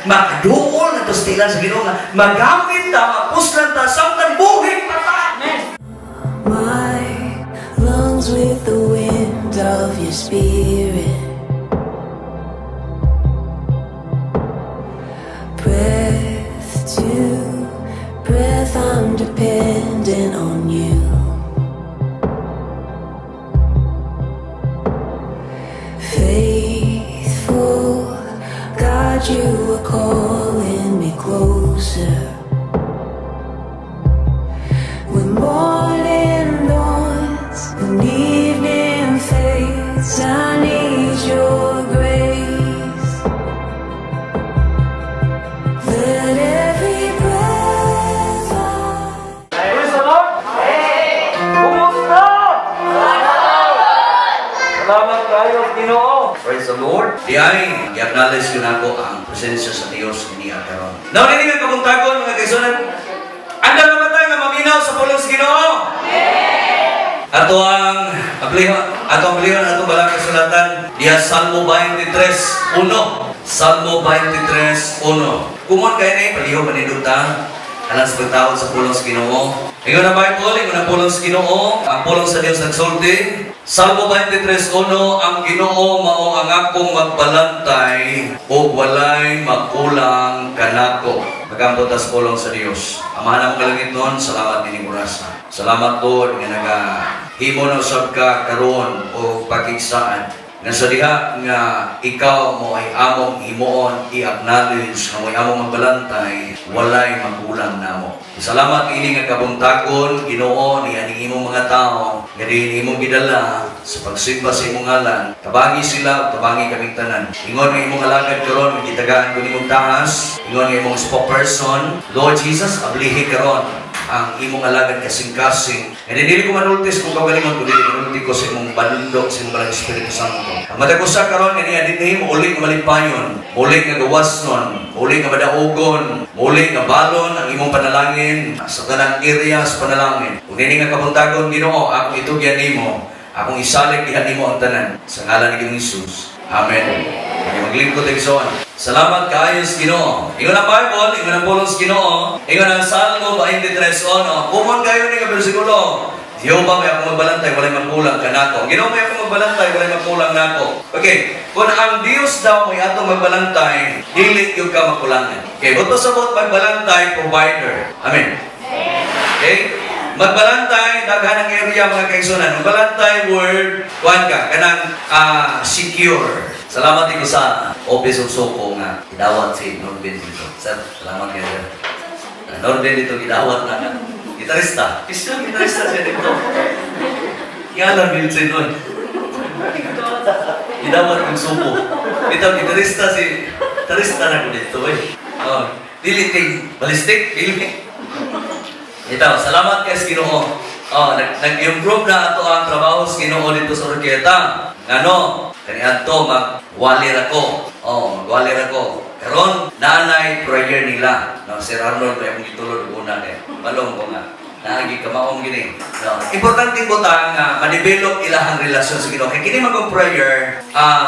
Makaduol na to sa tilan sa Ginoo nga magamit ta, mapuslan ta samtang buhi pa ta. My lungs with the wind of your spirit. Breath to breath, I'm dependent on you. Faithful God, you are calling me closer. When morning dawns and evening fades, I need your grace. Let every breath I Praise the Lord! Kumusta? Salamat kayo, Ginoo. Praise the Lord. Di ay, i-acknowledge ko nako ang presensya sa Dios niya karon. Now, nini nga kabuntagon mga kaigsuonan, andam na ba tayo nga maminaw sa pulong sa Ginoo? Ato ang ablihon, ato ang ablihon atong balang kasulatan diha Salmo 23:1. Salmo 23:1. Kumon kay ni palihog paninduta alang sa pagtawag sa pulong sa Ginoo. Ingon ang Bible, ingon ang pulong sa Ginoo, ang pulong sa Dios nagsulti. Salmo 23:1, ang Ginoo mao ang akong magbalantay ug walay makulang kanako. Magampo ta sa pulong sa Dios. Amahan among langitnon, salamat nining orasa. Salamat Lord nga nagahimo na usab ka karon og pakigsaad. Nga sa diha nga ikaw mo ay among himuon, i-acknowledge nga mo ay among magbalantay, walay makulang namo. Salamat ini nga kabuntagon, Ginoo, ni aning imong mga tao nga diin imong gidala sa pagsimba sa imong ngalan. Tabangi sila, tabangi kaming tanan. Ingon nga imong alagad karon, gitagaan ko nimong taas. Ingon nga imong spokesperson, Lord Jesus, ablihi karon ang imong alagad kasing-kasing. Nga dili ko manultis kung kaugalingon, kundi manulti ko sa imong bandok, sa imong balang Espiritu Santo. Ang matag usa karon nga niya dinhi mouli nga malipayon, mouli nga gawasnon, mouli nga madaugon, mouli nga balon ang imong panalangin sa tanang area sa panalangin. Ug nini nga kabuntagon Ginoo, akong itugyan nimo, akong isalig diha nimo ang tanan sa ngalan ni Ginoong Hesus. Amen. Kaya maglingkod igsoon. Salamat kaayo sa Ginoo. Ingon ang Bible, ingon ang pulong sa Ginoo, ingon ang Salmo 23:1. Kumon kayo ni nga bersikulo. Jehovah may akong magbalantay, walay makulang kanako. Ginoo may akong magbalantay, walay makulang nako. Okay, kung ang Dios daw may atong magbalantay, dili gyud ka makulangan. Okay, buto sabot magbalantay, provider. Amen. Okay? Magbalantay, daghan ang area mga kaigsunan. Magbalantay word, kuan ka, kanang secure. Salamat ko sa office of Soko nga gidawat si Norbin dito. Sir, salamat kayo sir. Norbin dito gidawat na nga. Gitarista. Isang gitarista siya dito. Ngalan Wilson oy. Gidawat ng Soko. Ito gitarista si gitarista na ko dito oy. Oh, dili ting ballistic dili. Ito, salamat kay Ginoo. Oh, nag-improve na ato ang trabaho sa Ginoo dito sa Orqueta. Ngano, kaniadto magwalir ako. Oh, magwalir ako. Karon naanay prayer nila. No, Sir Arnold may akong gitulod una kay. Balong ko nga. Naagi kamaong gini. No, importante butang nga ma-develop ilahang relasyon sa Ginoo. Kay kini magong prayer,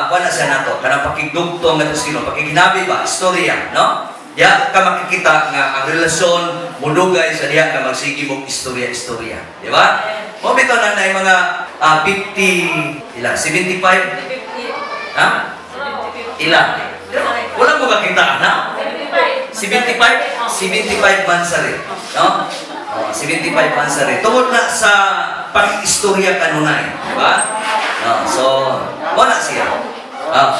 wala siya nato kanang pakigdugtong ngadto sa Ginoo, pakiginabi ba istorya, no? Diya ka makikita nga ang relasyon mudugay sa diha ka magsige mong istorya-istorya. Di ba? Mo bitaw na na mga 50 ila 75 ha? Ila. Wala mo kakita na? 75? 75 mansari, no? Oh, 75 mansari. Tungod na sa pag-istorya kanunay, di ba? No, so, wala siya.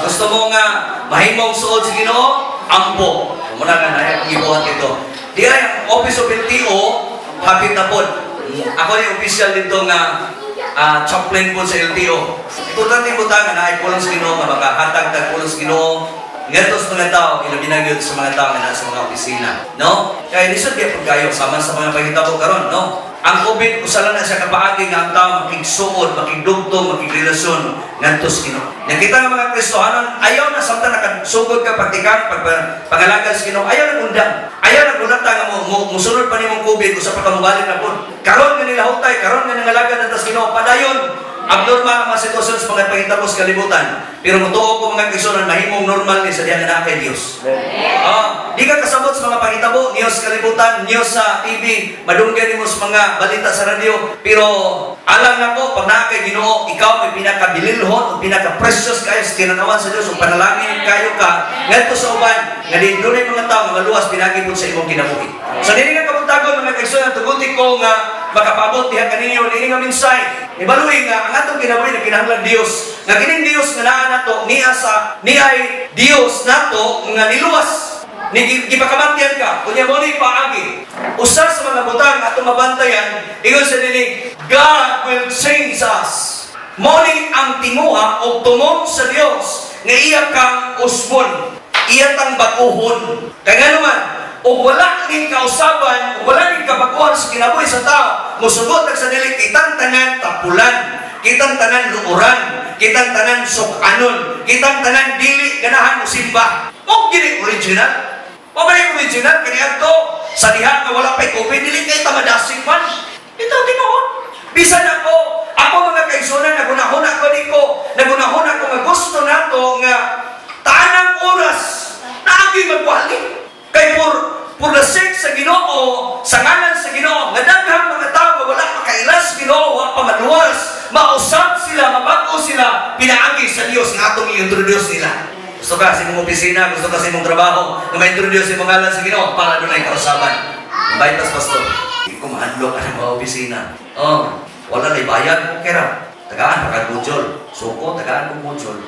Gusto mo nga mahimong suod sa Ginoo, ampo. Muna nga na akong gibuhat dito. Di ay ang Office of LTO, hapit na pod. Ako ni official dito nga chaplain po sa LTO. Importante mo nga na ay pulong sa Ginoo nga makahatag tag pulong sa Ginoo ngadto sa mga tao, ilabi na gyud sa mga tao nga naa sa mga opisina, no? Kay lisod gyud pud kayo sama sa mga panghitabo karon, no? Ang COVID usa lang na siya kapaagi nga ang tao makigsuod, makigdugtong, makigrelasyon ngadto sa Ginoo. Nakita nga mga Kristohanon, ayaw na samtang nakasugod ka pagtikan, pangalaga sa Ginoo, ayaw na undang. Ayaw na gulata nga musunod pa nimong COVID usa pa ka mobalik na pud. Karon nga nilahutay, karon nga nangalaga na sa Ginoo, padayon. Abnormal ang mga sitwasyon sa mga pangitabo sa kalibutan. Pero mutuo ko mga Kristohanon, mahimong normal ni sa diha nga naa kay Dios. Pagsabot sa mga pangitabo, news kalibutan, news sa TV, madunggan nimo sa mga balita sa radyo, pero alam na ko, pag naa kay Ginoo, ikaw may pinakabililhon o pinaka-precious kayo sa tinanawan sa Dios, o panalangin kayo ka ngadto sa uban nga di dunay mga tao nga maluwas pinagi pud sa imong kinabuhi. Sa dili nga kabuntagon, mga kaigsuonan, tuguti ko nga makapabot diha kaninyo niini nga mensahe. Ibaluhi nga ang atong kinabuhi nagkinahanglan Dios. Nga kining Dios nga naa nato niya sa niay Dios nato nga niluwas ni gipakamatian ka kunya mo ni paagi. Usa sa mga butang atong mabantayan, ingon sa dini, God will change us. Mo ni ang tinguha o tumong sa Dios nga iya kang usbon, iya tang baguhon. Kay ngano man, ug wala ning kausaban, ug wala ning kabaguhan sa kinabuhi sa tao, musugot sa dili kitang tanan tapulan, kitang tanan luoran, kitang tanan sukanon, kitang tanan dili ganahan mo simba. Mo gini original. Mo ba yung original kaniadto sa diha nga wala pay COVID, dili kay tamadasig man. Ito tinuod. Bisan ako, ako mga kaigsuonan, nagunahon ako niko, nagunahon ako nga gusto nato nga tanang oras naagi magwali. Kay for the sake sa Ginoo, sa ngalan sa Ginoo, nga daghang mga tao nga wala makaila sa Ginoo, wa pa maluwas, mausab sila, mabago sila, pinaagi sa Dios nga atong i-introduce nila. Gusto ka sa imong opisina, gusto ka sa imong trabaho, nga ma-introduce imong ngalan sa Ginoo para dunay kausaban. Invite us, pastor. Di ko mahadlok ka ng mga opisina. Oh, wala na bayad mo kera. Tagaan pa kag module. Suko, tagaan ko module.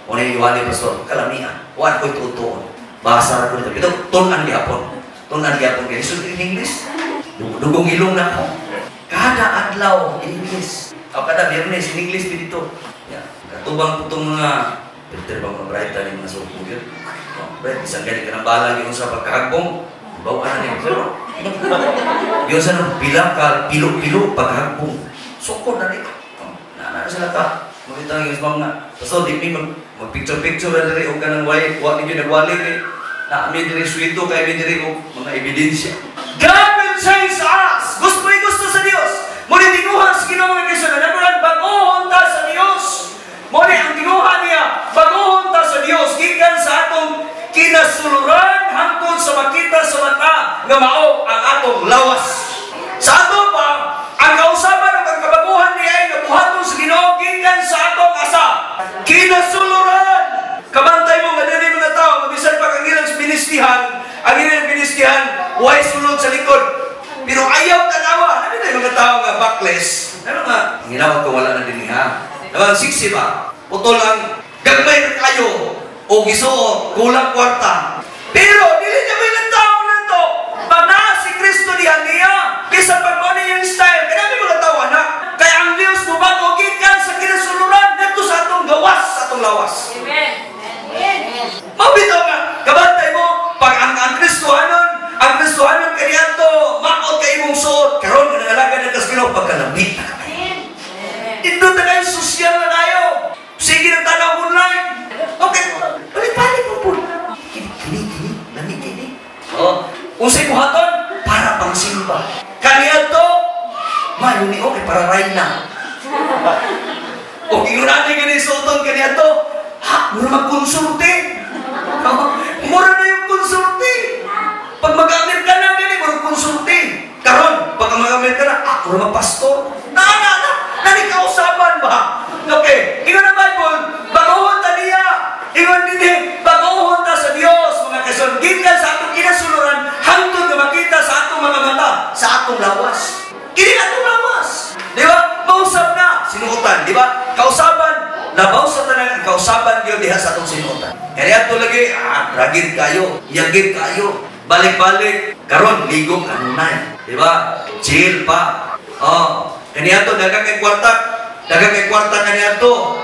Wala yung iwali, pastor. Kalamian. Wala ko'y tutuon. Basa ra ko dito. Ito, tunan gihapon. Tunan gihapon. Kaya in English. Dugong ilong na ako. Kada adlaw, in English. O kada Biyernes, in English dito. Yeah. Katubang po itong mga filter ba mga bright ni mga suko yun. Oh, bright, isang gani ka ng balang yung sa pagkahagbong. Bawa na niyo. Pero, yun sa nung pila ka, pilo-pilo pagkahagbong. Suko na rin. Oh, na sila ka. Makita yung mga, so di mi mag-picture-picture na diri o ka ng way, wa ninyo nagwali eh. Na mi diri swito kay mi diri og mga ebidensya. God will change us. Gusto ni gusto sa Dios. Mo ni tinguha sa Ginoo, mga kaigsuonan. Number one, baguhon ta sa Dios. Mo ni ang tinguha niya, baguhon ta sa Dios gikan sa atong kinasuluran hangtod sa makita sa mata nga mao ang atong lawas. Sa ato pa, ang kausaban ug ang kabaguhan niya ay nabuhaton sa Ginoo gikan sa atong asa. Kinasuluran. Kabantay mo nga dili mga tao, mabisan pa kang ilang binistihan, ang ilang binistihan, way sulod sa likod. Pero ayaw tanawa. Ano na yung mga tao nga backless? Ano nga? Ang ginawag ko wala na din ha. Naman, siksi ba? Putol ang gagmay na kayo o gisuot, kulang kwarta. Pero dili na may tao na to. Pag naa si Kristo diha niya, kaysa pag mo yung style, kaya may mga tao na. Kaya ang Diyos mo bago gikan sa kinasuluran dito sa atong gawas, sa atong lawas. Amen. Mabitaw nga, kabantay mo, pag ang Kristohanon kaniadto, maot kay imong suot, karon nga nangalaga na kas Ginoo pagkalamit na kay. Indot na kayo, sosyal na kayo. Sige na tanaw online. Okay, balik-balik mo po. Kini, kini, kini, lami kini. Oh, unsay buhaton? Para pang simba. Kaniadto, mayo ni okay para rayna. O ingon ani gani suoton kaniadto, ha, mura magkonsulte. Mura na yung konsulte. Pag mag-Amerika na gani, mura konsulte. Karon, pag mag-Amerika na, ah, mura magpastor. Na, na, na, nani kausaban ba? Okay, ingon ang Bible, baguhon ta niya. Ingon dinhi, baguhon ta sa Dios, mga kason. Gikan sa atong kinasuluran, hangtod nga makita sa atong mga mata, sa atong lawas. Kini atong lawas. Di ba? Mausap na, sinuotan, di ba? Kausaban, labaw sa tanan ang kausaban gyud diha sa atong sinuotan. Kaya ato lagi, ah, ragid kayo, yagid kayo, balik-balik, karon ligong kanunay, di ba? Chill pa. Oh, kaniadto daghang kay kwarta, daghang kay kwarta kaniadto.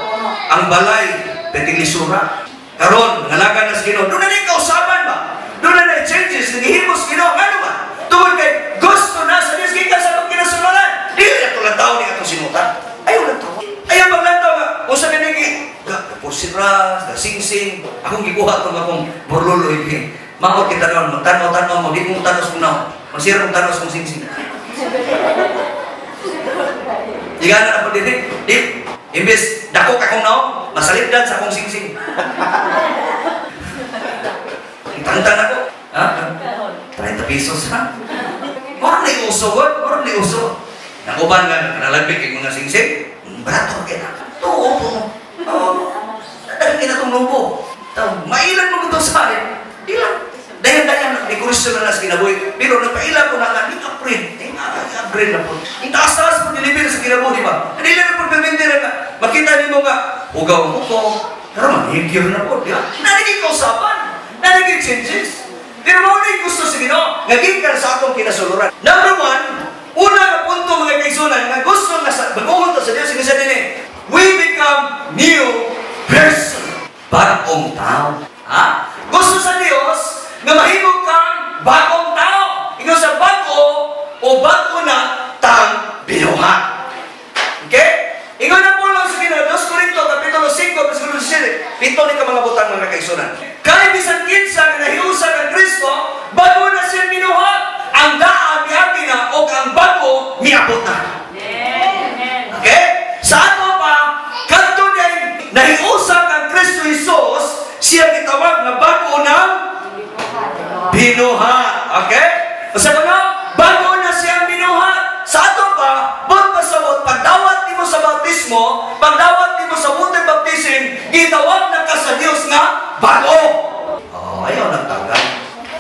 Ang balay peting lisura. Karon ngalaga na sa Ginoo. Doon na ni kausaban ba? Doon na ni changes naghihimo sa Ginoo ngano ba? Tungod kay gusto na sa Dios gikan sa atong kinasuluran. Dili na to lang ni atong sinuotan. Ayaw lang tawo. Ayaw maglantaw nga usa ka nigi ga porsiras, ga sing-sing. Akong gikuha tong akong borlolo iki. Maot kita ron, magtanaw-tanaw mo, di mo tanaw sa kunaw. Masira mong tanaw sa kong sing-sing. Igana ako dili. Di, imbes dako ka kong naong, masalipdan sa akong sing-sing. Itangtang ako. Ha? pesos ha. Murag ni uso god, murag ni uso. Nakuban nga kanalagbi kay mga singsing, barato kay na. Tuo po. Oh. Daghan kay na tong nubo. Taw, mailan mo to sa akin. Ilan? Dayan-dayan na dekorasyon na sa kinabuhi. Pero nagpaila ko na nga, ni upgrade. Ni upgrade na po. Ni taas-taas po nilibir sa kinabuhi ba? Dili na po permente na nga. Makita nimo nga, ugaw mo ko. Pero manicure na po, di ba? Naniging kausapan. Naniging changes. Pero mao na gusto sa Ginoo, nga gikan sa atong kinasuluran. Number one, una nga punto mga kaigsunan, nga gusto nga sa bag-ohon ta sa Dios, sige sa dinhi, we become new person. Bagong tao. Ha? Gusto sa Dios nga mahimo kang bagong tao. Ingon sa bago o bago na tang binuhat. Okay? Ingon na pulong sa Ginoo, 2 Corinto kapitulo 5 bersikulo 17. Pito ni ka mga butang mga kaigsunan. Kay bisan kinsa nga nahiusa kang Kristo, bago na siya binuhat. Ang daan miagi na o ang bago miabot na. Okay? Sa ato pa, kadto niya nahiusa kang Kristo Jesus, siya gitawag nga bago nang binuhat. Okay? Usa ko na, bago na siyang binuhat. Sa ato pa, buot pasabot, pagdawat nimo sa bautismo, pagdawat nimo sa water baptism, gitawag na ka sa Dios nga bago. Oh, ayaw ng tagal.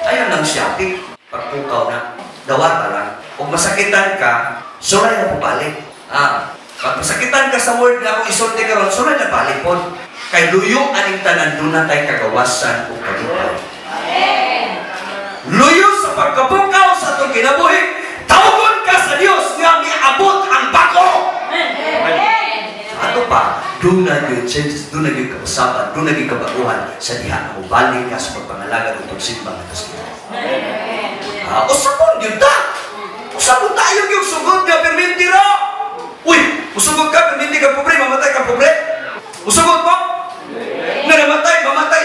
Ayaw ng shopping. Pagpukaw na, dawat lang. Kung masakitan ka, sulay na pabalik. Ah, pag masakitan ka sa word nga akong isulti karon, sulay na balik pod. Kay luyo aning tanan, doon na tayo kagawasan o kalipay. Luyo sa pagkapukaw sa atong kinabuhi, tawgon ka sa Dios nga miabot ang bago. Sa ato pa, doon na yung changes, doon na yung kausapan, doon na yung kabaguhan sa diha na mubalik ka sa pagpangalaga ng pagsimbang ito sa Ginoo. Ah, usapon yun ta! Usapon tayo yung sugod nga perminti ra! Uy, usugod ka, perminti ka pobre, mamatay ka pobre. Usugod mo? Nga namatay, mamatay.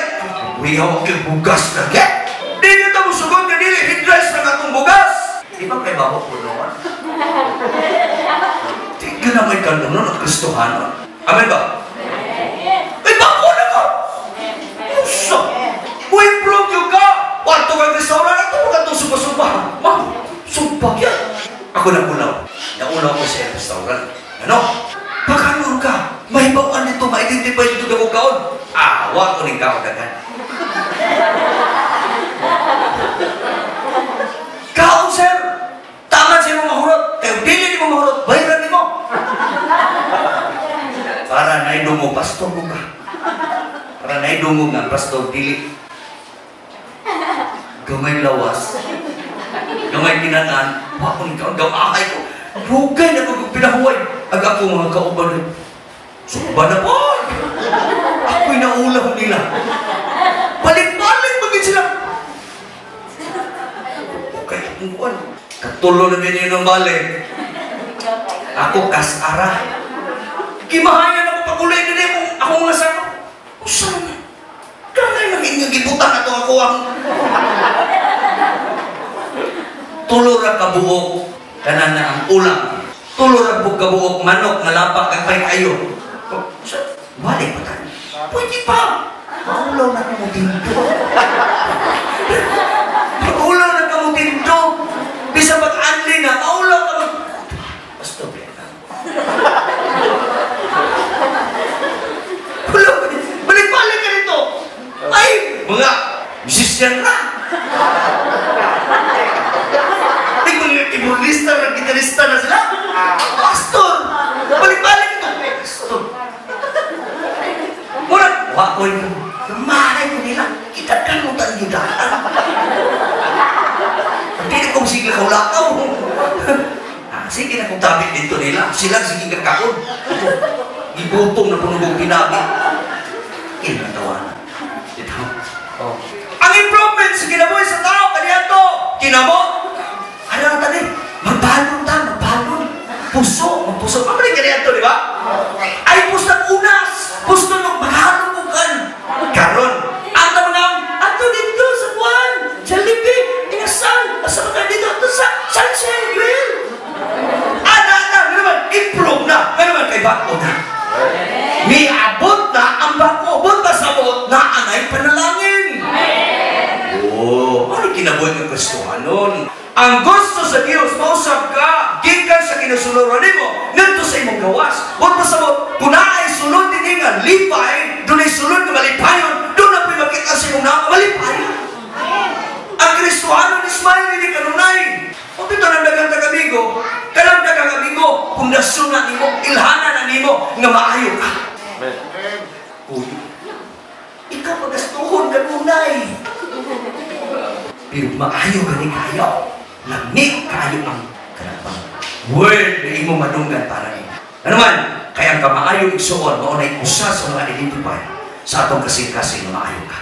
Uy, ako kay bugas na, ke? Di nyo ta musugod nga dili, hidres na atong bugas. Di ba kay babo po noon? Di ka na may kanunon at Kristohanon. Amen ba? Ay, bako na ka! Usa! Mo-improve yun ka! Wato kang restaurant, ato mo ka itong supa-supa. Ma'am, supa yan. Ako naulaw. Naulaw ko sa restaurant. Ano? Pagkanon ka, mahibawan nito, ma-identify nito na kung kaon. Ah, wa ko ning kaon dagan. Kaon, sir! Tama siya mo mahurot. Kaya dili ni mo mahurot, bayaran ni mo. Para naidungo, pastor mo ka. Para naidungo nga, pastor, dili. Gamay lawas. Gamay kinanan. Wa ko ning kaon, gamahay ko. Rugay na ko pinahuway. Ag ako mga kauban. Sumba na po! Ako'y naulaw nila. Balik-balik magin sila. Okay, buwan. Katulo na din yun ng balik. Ako kasara. Kimahayan ako pagulay din ako, ako mga sako. Usan na? Kanay na inyong gibutan na itong ako ang tulo ra kabuok kanan na ang ulam. Tulo ra po kabuok manok nga lapak ang pay kayo. Balik pa tayo. Pwede pa. Maulaw na kamutindo. Maulaw na kamutindo. Bisa pag-anli na, maulaw ka mag... Basta ba na? Balik-balik ka nito. Ay, mga musician na. Ay, mga keyboardista na, gitarista na sila. Pastor! Balik-balik ito. Pastor. Muna, wa ko yun. Mahay ko nila. Kita ka mo tayo daan. Hindi kong sige kaulakaw. Ah, sige na kong tabi dito nila. Sila sige kakaon. Gibutong na punong tinabi. Kinatawa na. Ito. Oh. Ang improvement sa kinabuhi sa tao, kaniya to. Kinamo. Ano ang tani? Magbalon ta, magbalon. Puso, magpuso. Pabalik kaniya to, di ba? Ay, pustang unas. Pusto nung maghalo mo kan. Karon, ang tanong, ato dito sa buwan. Jollibee, inasal. Asa ka dito? Ato sa Sunshine Grill. Ana na, ano naman, improve na. Ano naman, kay bago na. Miabot na ang bago. Bunta sa bot na anay panalangin. Oh, ano kinabuhi ng Kristohanon? Kristohanon. Ang gusto sa Dios, mausab ka, gikan sa kinasuluran nimo, ngadto sa imong gawas. Huwag pasabot, kung naay sulod dinhi nga lipay, dunay sulod nga malipayon, doon na po'y makita sa imong naa malipayon. Ang Kristohanon, smile hindi kanunay. Kung dito ng daghang tagamigo, kanang daghang amigo, pundasyon na nimo, ilhanan na nimo, nga maayo ka. Amen. Uy, ikaw pagastuhon kanunay. Pero maayo gani kayo. Lami kayo ang kanang word na imo madunggan para nimo. Ano man, kaya ang kamaayo igsuon, mao na'y usa sa mga identify sa atong kasing-kasing nga maayo ka.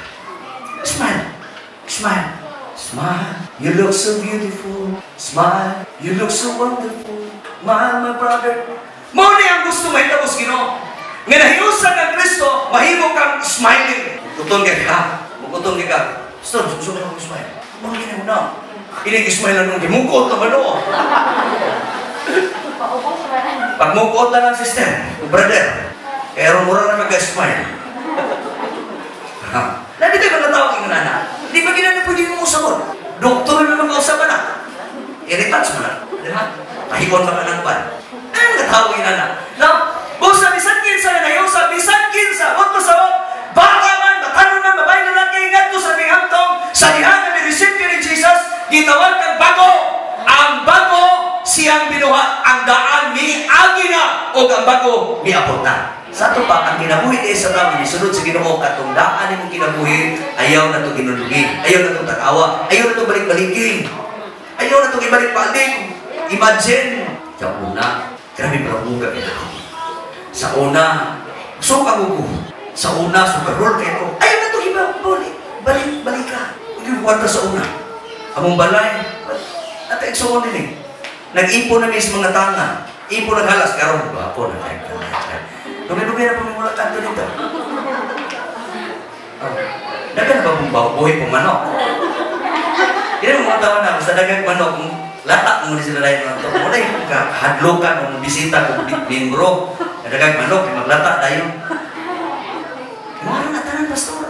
Smile. Smile. Smile. You look so beautiful. Smile. You look so wonderful. Smile, my brother. Mao ni ang gusto mahitabo sa Ginoo. Nga nahiusan ng Kristo, mahimo kang smiling. Mukuton kay ka. Mukuton kay ka. Pastor, gusto mo akong smile. Mao gina mo na. Inig smile na nung gimukot na man. Pag mukot na lang, sister, brother, pero mura na mag-smile. Ha? Nandito yung mga tao ingon na. Di ba ginana pwede mo usabon? Doktor na makausap na. I-retouch mo na. Di ba? Kahibon ka ng ban. Ano mga tao ingon na? No? Busa bisan kinsa na nahiusa, bisan kinsa, buto sa bata man, batanon man, babae, lalaki, ngadto sa minghamtong, sa diha nga ni-receive ni Jesus, gitawag kang bago. Ang bago siyang binuhat, ang daan miagi na, o ang bago miabot na. Sa ato pa, ang kinabuhi ni sa tao, nisunod sa Ginoo, katong daan imong kinabuhi, ayaw na ito ginulugi, ayaw na itong takawa, ayaw na itong balik-balikin, ayaw na itong ibalik-balik. Imagine, sa una, grabe pa muga ako. Sa una, suka ko. Sa una, suka roll kayo ko. Ayaw na itong iba, balik, balik, balik ka. Hindi kwarta sa una. Among balay, at igsuon din eh. Nag-ipon na sa mga tanga. Ipon ng halas, karon gwapo na tayo. Dugay-dugay na po may wala kanto dito. Oh. Dagan na ba pong buhay po manok? Hindi mo mga tawa na, basta dagang manok, lata mo ni sila dahil mga to. Wala yung kahadlokan o bisita kung membro. Dagang manok, maglata tayo. Mga na tanan, pastor.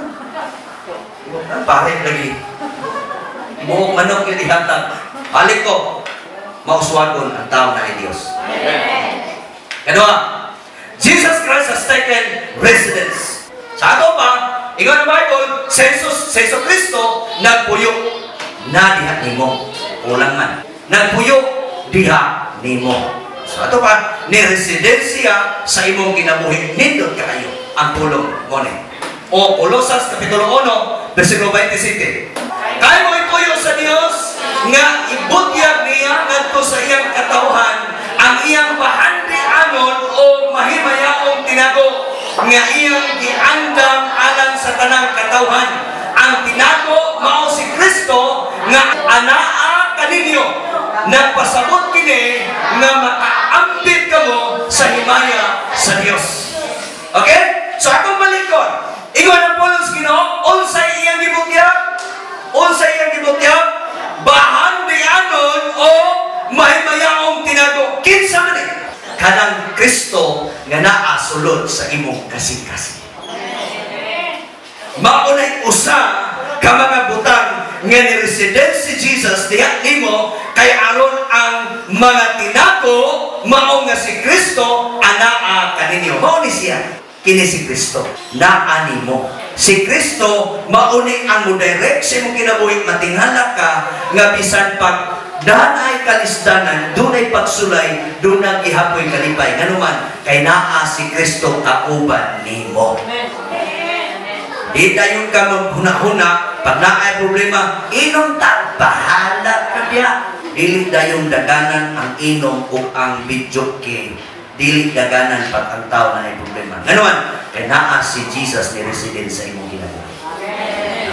Pare lagi. Buhok manok yung ihatag. Balik ko, mauswagon ang tao na ay Diyos. Amen. Kanoa, Jesus Christ has taken residence. Sa ato pa, ikaw ng Bible, sa Jesus, sa Jesu Kristo, nagpuyo na diha nimo. Kulang man. Nagpuyo diha nimo. Sa ato pa, ni residensya sa imong kinabuhi. Nindot kaayo ang pulong mo ni. O Colosas Kapitulo 1, versikulo 27. Kaya mo ituyo sa Dios nga ibutyag niya ngadto sa iyang katawhan ang iyang bahandianon o mahimayaong tinago nga iyang giandam alang sa tanang katawhan. Ang tinago mao si Kristo nga anaa kaninyo. Nagpasabot kini nga makaambit kamo sa himaya sa Dios. Okay? So akong balikon. Ingon ang pulong sa Ginoo, unsay iyang gibutyag? Unsay iyang gibutyag? Bahandianon o mahimayaong tinago. Kinsa man eh? Kanang Kristo nga naa sulod sa imong kasing-kasing. Maunay usa ka mga butang nga ni resident si Jesus diha nimo kay aron ang mga tinago mao nga si Kristo anaa kaninyo. Mao ni siya. Kini si Kristo naa nimo. Si Kristo mauni ang mo-direct sa imong kinabuhi, matingala ka nga bisan pag danay kalisdanan, dunay pagsulay, dunay gihapoy kalipay. Nganuman kay naa si Kristo kauban nimo. Di dayon ka maghuna-huna pag naay problema, inom ta, bahala ka diya. Dili dayong daganan ang inom o ang videoke. Dili daganan pag ang tao na ay problema. Nganuman kay naa si Jesus ni resident sa imong kinabuhi.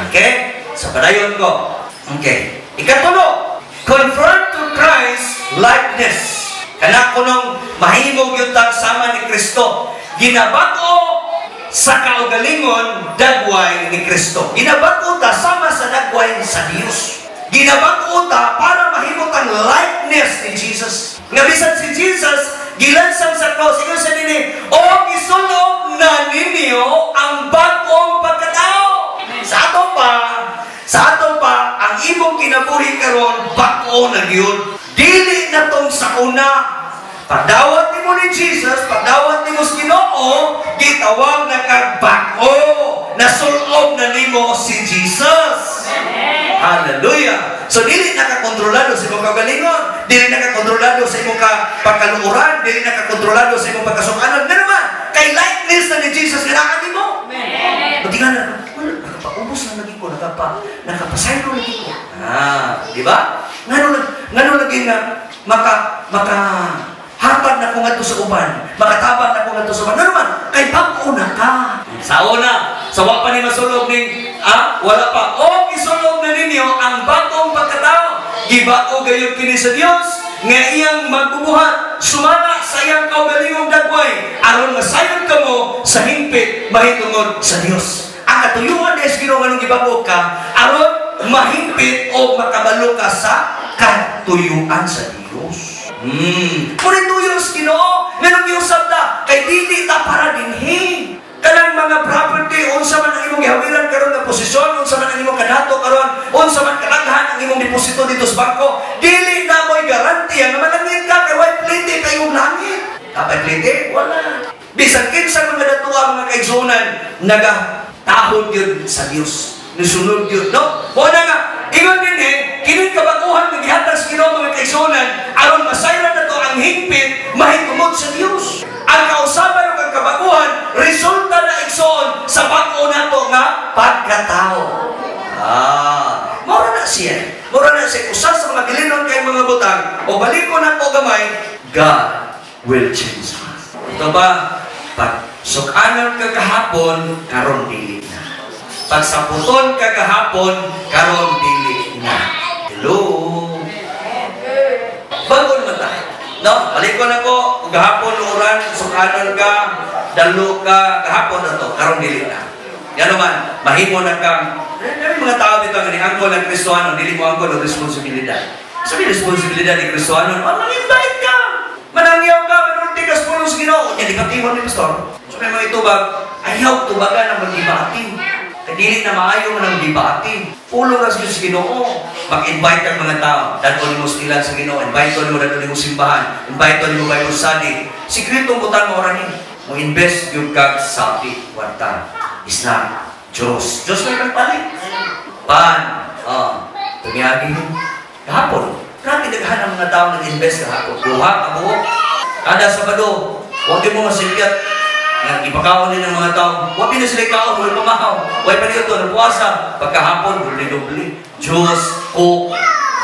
Okay? Sa padayon ko. Okay. Ikatulo, conform to Christ likeness. Kana kunong mahimong yun tang sama ni Kristo. Ginabag-o sa kaugalingon dagway ni Kristo. Ginabag-o ta sama sa dagway sa Dios. Ginabag-o ta para mahimot ang likeness ni Jesus. Nga bisan si Jesus gilansang sa cross, ingon sa nini, o gisulob na ninyo ang bag-ong pagkatao. Sa ato pa, Ang imong kinabuhi karon bag-o na gyud. Dili na tong sa una. Pagdawat nimo ni Jesus, pagdawat nimo sa Ginoo, gitawag na kag bag-o. Nasulob na nimo si Jesus. Hallelujah. So dili na ka kontrolado sa imong kaugalingon, dili na ka kontrolado sa imong pagkaluoran, dili na ka kontrolado sa imong pagkasukanon. Ngano man, kay likeness na ni Jesus nga naa nimo. Buti nga na, wala, nakapaubos na lagi ko, nakapasaylo lagi ko. Ah, di ba? Ngano lagi nga maka hatag na ko ngadto sa uban, makatabang na ko ngadto sa uban. Ngano man, kay bag-o na ka. Sa una, sa wa pa ni masulog ning wala pa. O isulob na ninyo ang bagong pagkatao. Gibag-o gayud kini sa Dios nga iyang magbubuhat sumala sa iyang kaugalingong dagway aron masayod kamo sa hingpit mahitungod sa Dios. Ang katuyuan ni Ginoo nganong gibag-o ka aron mahingpit o makabalo ka sa katuyuan sa Dios. Muna tuyo sa Ginoo nganong giusab ta kay dili ta para dinhi. Kanang mga property, unsa man ang imong gihawiran karon nga posisyon, unsa man ang imong kadato karon, unsa man kalaghan ang imong deposito dito sa bangko, dili na mo'y garantiya nga malangit ka kay way plite kay imong langit. Kapay plite? Wala. Bisan kinsa mga datuwa mga kaigsuonan, nagatahod yun sa Dios. Nisunod yun, no? Mao na nga, ingon din eh, kining kabaguhan nga gihatag sa Ginoo mga kaigsuonan, aron masayran nato ang hingpit mahitungod sa Dios. Ang kausaban ug ang kabaguhan resulta na igsoon sa bag-o nato nga pagkatao. Ah, mura na siya. Mura na siya usa sa mga gilinon kay mga butang o baliko nako gamay, God will change us. Ito ba, pag sukanon ka kahapon, karon dili na. Pag saputon ka kahapon, karon dili na. Hello. Bago naman tayo. No, baliko na ko, gahapon uran, sukanon ka, dalo ka, gahapon na to, karon dili na. Yan naman, mahimo na kang, may mga tao dito nga ni angkol ng Kristohano, dili mo angkol ng responsibilidad. Sabi responsibilidad ni Kristohano, oh, mang-invite ka! Manangyaw ka, manulti ka sa pulong sa Ginoo. Kaya di ka timon ni Pastor. So may mga itubag, ayaw tubagan ang magdibati. Kaya dili na maayo man ang dibati. Pulong ra sa Ginoo. Mag-invite ang mga tao. Dadon mo sila sa Ginoo. Invite mo dadon mo simbahan. Invite mo Bible study. Sikretong butang mo ni. Mo invest yung kag sapi kwarta. Isna Diyos. Diyos may pagpalit. Pan. Oh, tumiyagi kahapon. Grabe daghan ang mga tao nag-invest kahapon. Duha ka buok. Kada Sabado, huwag din mo masipyat. Ipakaon din ng mga tao. Huwag din na sila ikaon, huwag pamahaw. Huwag pa nito, nagpuasa. Pagkahapon, dubli-dubli. Diyos, Coke.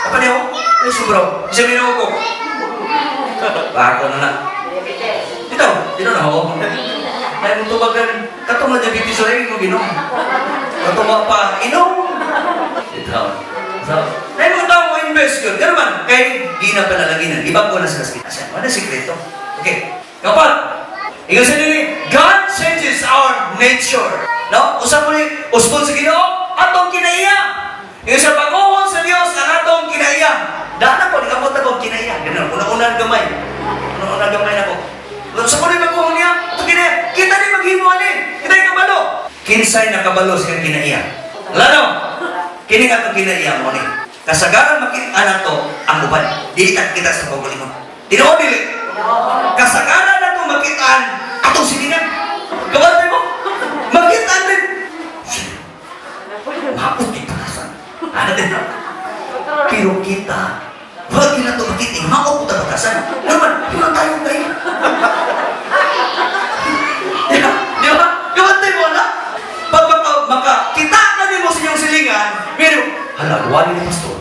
Apa niyo? Ay, sobraw. Isa minaw ko. Bako na na. Dito, dito na ako. Ay, mong tubagan. Katong na diabetes rin mo ginom. Katong pa, inom. Dito. So, ay, mga tao mo invest yun. Gano'n man, kay gina palalaginan. Ibang ko na sa kaskita. Ano sikreto? Okay. Kapag, ingon sa nini, God changes our nature. No? Usa po ni, usbon sa Ginoo, atong kinaiya. Ingon sa pag-uhon sa Dios ang atong kinaiya. Daan na po, di kapot akong kinaiya. Ganun, una-una gamay. Una-una gamay na po. Sa po ni pag-uhon niya, atong kinaiya. Kita ni maghimo ani. Kita ni kabalo. Kinsay nakabalo sa iyang kinaiya. Lano, kini nga atong kinaiya mo ni. Kasagaran makita na to ang uban. Dili ta kita sa pagalingon. Tinuod dili. Kasagaran na to makitaan atong silingan. Kabantay mo? Makitaan din. Maapot kay patasan. Ano din? Pero kita, wag na ito makita, maapot ang patasan. Naman, wala tayong tayo. Di ba? Kabantay mo na? Pag makita ka din mo sa inyong silingan, pero, hala, gawa ni Pastor.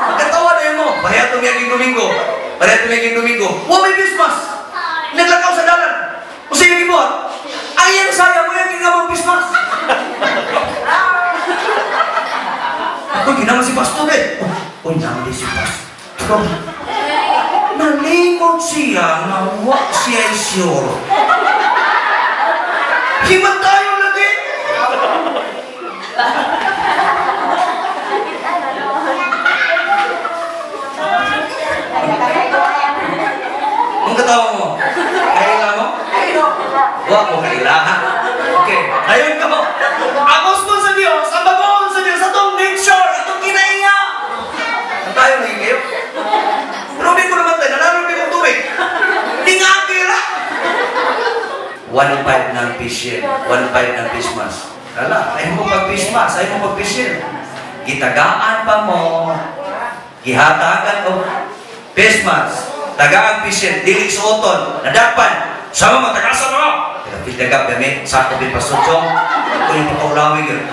Magkatawa na yun mo. Pareha tumiyaging Domingo. Pareha tumiyaging Domingo. Wa may Christmas. Naglakaw sa dalan. O sige mo, ay yan saya mo yan ginamang Christmas. Ako ginaman si Pastor eh. Uy, naman si Pastor. Nalingon siya nga wa siya sure. Himan tayo lagi. Ang katawa mo? Kaila mo? Wa mo kaila, ha? Okay, ayun ka mo. Ang gusto sa Diyos, ang bagoon sa Diyos, atong nature, atong 1.5 ng face shield, 1.5 ng face mask. Kala, ayaw mo pag face mask, ayaw mo pag face shield. Gitagaan pa mo, gihatagan og face mask, tagaan face shield, dili suoton, nadakpan, sama mo, tagasan mo! Pinagap kami, sakop yung Pastor Chong, ako yung pagkaulawig yun.